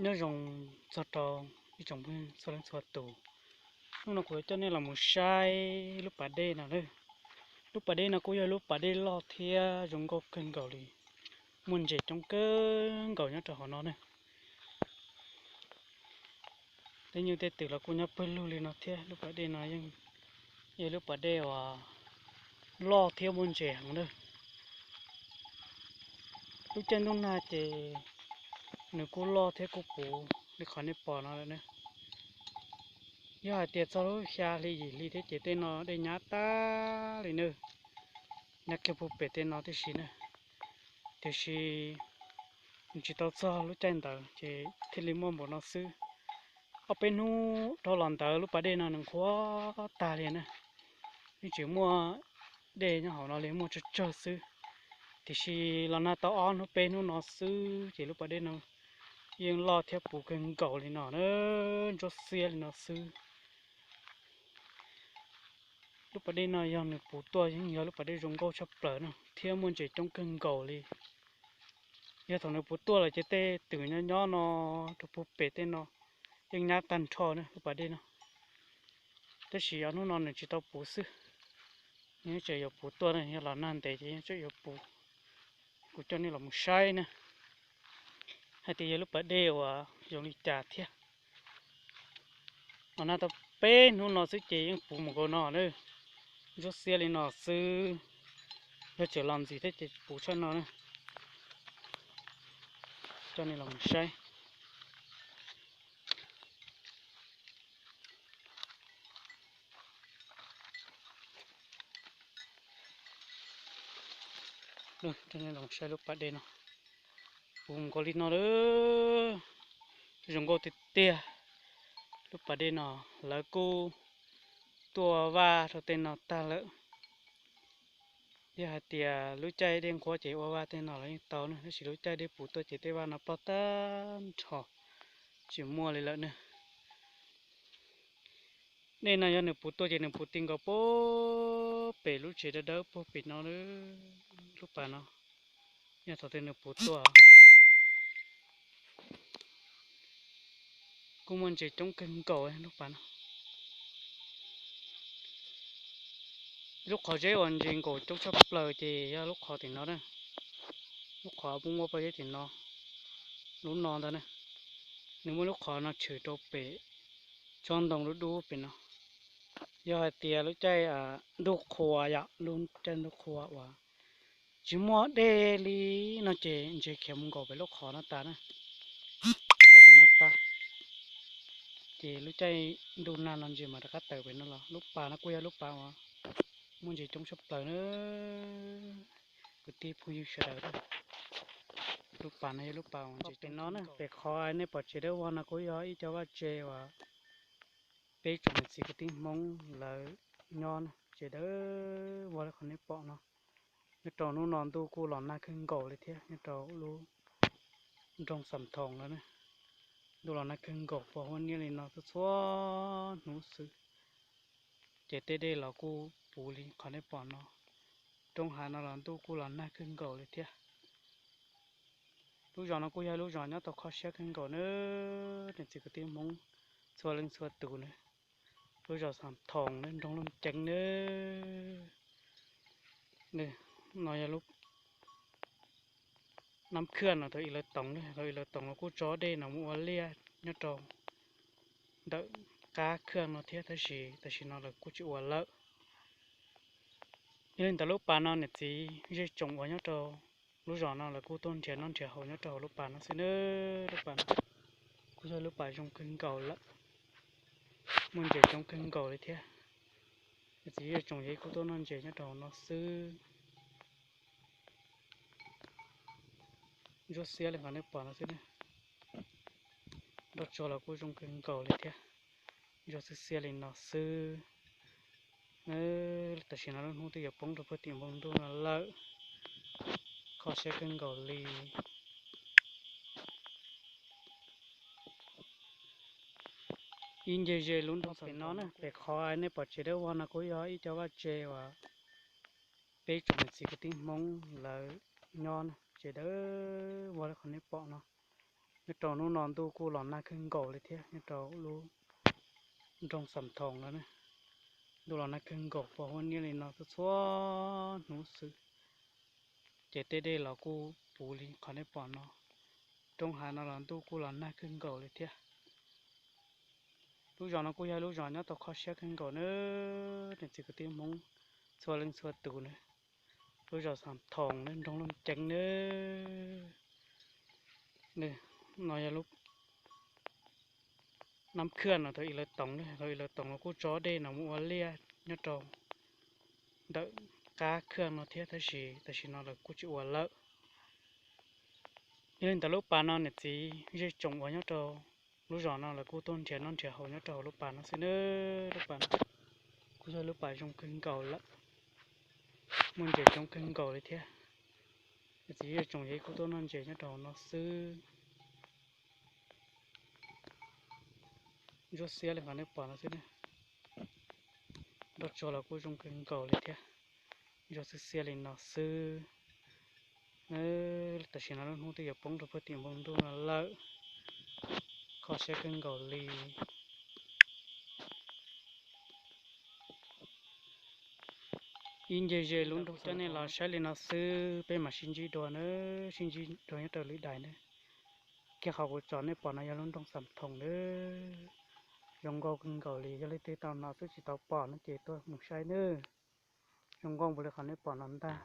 Nyob zoo txog rau ib tsoom phooj ywg txhua leej txhua tus. Hnub no kuv yuav coj nej los mus saib lub pas dej no na. Lub pas dej no kuj yog lub pas dej loj thiab zoo nkauj kawg nkaus li, muaj ntses coob kawg nkaus nyob rau hauv no na. Tej nyuj tej twm los kuj nyob pawg lug li no thiab. Lub pas dej no yeej yog lub pas dej uas loj thiab muaj ntses heev na. Lub caij ntuj nag ces nws kuj loj thiab kuj puv li qhov nej pom no lawm na. Yog hais tias txog lub xya hli yim hli thiab ces tej no dej nyab tag li na, nyab kiag puag pem tej no tib si na. Tiam sis nws tsis tau txog lub caij ntawd ces thiaj li muaj npaum no xwb. Ob peb hnub dhau los ntawd lub pas dej no nws nqhuav tag li na, yeej tsis muaj dej nyob hauv no li, muaj tsawg tsawg xwb. Tiam sis los nag tau ob hnub peb hnub no xwb ces lub pas dej no yeej loj thiab puv kawg nkaus li no na, ntsuab xiab li no xwb. Lub pas dej no yog nws puv tuaj yeej yog lub pas dej zoo nkauj tshaj plaws no thiab muaj ntses coob kawg nkaus li. Yog thaum nws puv tuaj lawm ces tej twm nyob nyob no rau puag pem tej no yeej nyab tag nrho na lub pas dej no. Tab sis ob hnub no nws tsis tau puv xwb, nws tseem yuav puv tuaj na, yog los nag ntev ces yeej tseem yuav puv. Kuv coj nej los mus saib na, hais tias yog lub pas dej uas zoo li cas thiab. Los nag tau peb hnub no xwb ces yeej puv mus nkaus no na, ntsuab xiab li no xwb. Yog tseem los ntxiv thiab ces puv tshaj no na. Coj nej los mus saib. Coj nej los saib lub pas dej no, puv mus nkaus li no lawm, zoo nkauj tiag tiag. Lub pas dej no lawv kuj tuaj ua vaj rau tej no tag lawm. Yog hais tias lub caij dej nqhuab ces ua vaj tej no los yeej tau na, tab sis lub caij dej puv tuaj ces tej vaj no ploj tag nrho, tsis muaj li lawm na. Dej no yog nws puv tuaj ces nws puv ti nkaus puag pem lub tsev dawb dawb puag pem no, lub pas no. Yog thaum twg nws puv tuaj kuj muaj ntses coob kawg nkaus lub pas no. Lub qhov zeb uas ntses nkaum coob tshaj plaws ces yog lub qhov tim no na. Lub qhov poob muab pob zeb tim no, lub no ntag na. Nws muaj lub qhov no tshwm rau pem tsob ntoo dub dub pem no. Yog hais tias lub caij ntuj qhua yom, lub caij ntuj qhua uas tsis muaj dej li no ces ntses khiav mus nkaum pem lub qhov no tas na, nkaum pem no tas. Ces lub caij ntuj nag no ntses mas rov qab tawm pem no los. Lub pas no kuj yog lub pas uas muaj ntses coob tshaj plaws na, kwv tij phooj ywg sawv daws. Lub pas no yog lub pas uas ntses coob no na. Pem qhov nej pom tsev dawb vog no kuj yog ib co vaj tse uas peb tsoom niam txiv kwv tij Hmoob lawv nyob na, tsev dawb vog li qhov nej pom no. Nyob rau hnub no ntuj kuj los nag kawg nkaus li thiab nyob rau lub nroog Xam Thoos no na. Ntuj los nag kawg nkaus pos huab niab li no txhua txhua hnub xwb. Ces tej dej los kuj puv li qhov nej pom no. Roob hav no los ntuj kuj los nag kawg nkaus li thiab. Lub zos no kuj yog lub zos nyob tau kho siab kawg nkaus na, niam txiv kwv tij Hmoob txhua leej txhua tus na. Lub zos Xam Thoos na, nroog Looj Ceeb na. No yog lub nab khwj no thaum ub lawv toov, thaum ub lawv toov los kuj tso dej no mus ua liaj nyob rau ntawm qab khwj no thiab, tab sis tam sim no lawv kuj tsis ua lawm. Yog li ntawd lub pas no niam txiv zej tsoom uas nyob rau lub zos no lawv kuj tuaj nrhiav noj nrhiav haus nyob rau hauv lub pas no xwb na. Lub pas no kuj yog lub pas zoo kawg nkaus lawm, muaj ntses coob kawg nkaus li thiab. Niam txiv zej tsoom yawg kuj tuaj noj ntses nyob rau hauv no xwb. Ntsuab xiab li qhov nej pom no xwb na. Nroj tsuag los kuj zoo kawg nkaus li thiab. Ntsuab xiab xiab li no xwb. Tam sim no lub hnub twb yuav poob rau puag tim npoo ntuj no lawm, kho siab kawg nkaus li. Ib ncig ze lub nroog Xam Thoos no na, pem qhov nej pom tsev dawb vog no kuj yog ib co vaj tse uas peb tsoom niam txiv kwv tij Hmoob lawv nyob na, tsev dawb vog li qhov nej pom no. Nyob rau hnub no ntuj kuj los nag kawg nkaus li thiab nyob rau lub nroog Xam Thoos no ne. Ntuj los nag kawg nkaus pos huab niab li no txhua txhua hnub xwb, ces tej dej los kuj puv li qhov nej pom no. Roob hav no los ntuj kuj los nag kawg nkaus li thiab. Lub zos no kuj yog lub zos nyob tau kho siab kawg nkaus na, niam txiv kwv tij Hmoob txhua leej txhua tus na. Lub zos Xam Thoos na, nroog Looj Ceeb na. No yog lub nab khaj no tau ib lawv toov, tau ib lawv toov los kuj tso dej no mus ua liaj nyob rau ntawm qab khaj no thiab, tab sis tam sim no lawv kuj tsis ua lawm. Yog li ntawd lub pas no niam txiv zej tsoom uas nyob rau lub zos no lawv kuj tuaj nrhiav noj nrhiav haus nyob rau hauv lub pas no xwb na. Lub pas no kuj yog lub pas zoo kawg nkaus lawm, muaj ntses coob kawg nkaus li thiab. Niam txiv zej tsoom yawg kuj tuaj noj ntses nyob rau hauv no xwb. Ntsuab xiab li qhov nej pom no xwb ne. Nroj tsuag los kuj zoo kawg nkaus li thiab. Ntsuab xiab xiab li no xwb. Tam sim no lub hnub twb yuav poob rau puag tim npoo ntuj no lawm, kho siab kawg nkaus li. Ib nce ze lub nroog coj nej los saib li no xwb, peb mam sib ntsib dua na, sib ntsib dua nyob rau lwm daim na. Kiag qhov kuv tsom nej pom no yog lub nroog Xam Thoos na. Zoo nkauj kawg nkaus li, yog leej twg tau hnov xwb tsis tau pom no ces tuaj mus saib nawb. Zoo nkauj npaum li qhov nej pom no ntag.